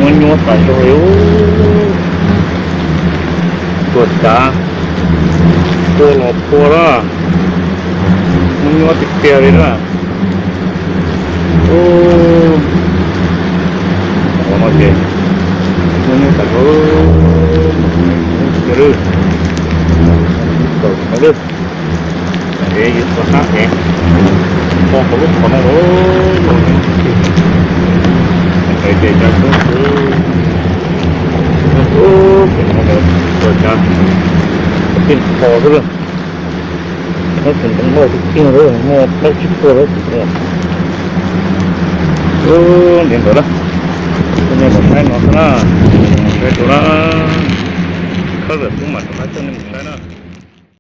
Muab nyuaj tas zog li. Tuag cav, tuag los tuag lawm. Muab nyuaj tiag tiag li na. Ub, qhov no ces muab nyuaj tas zog. Ub, lwj, tawm qhov lwj. Es yus tuag hab es, tuag qhov lub qhov no lawm. Es ces cas xwb xwb. Ub, pem no lawm, tuag cas, tij qho xwb lawm. Nyob tus ntoo loj tiag tiag lawm, muaj plaub tsib puas lawm. Ub, ntev ntawd lawm. Coj nej los saib no xwb na, saib tus na. Khawb lawm xwb mam rov qab coj nej mus saib na.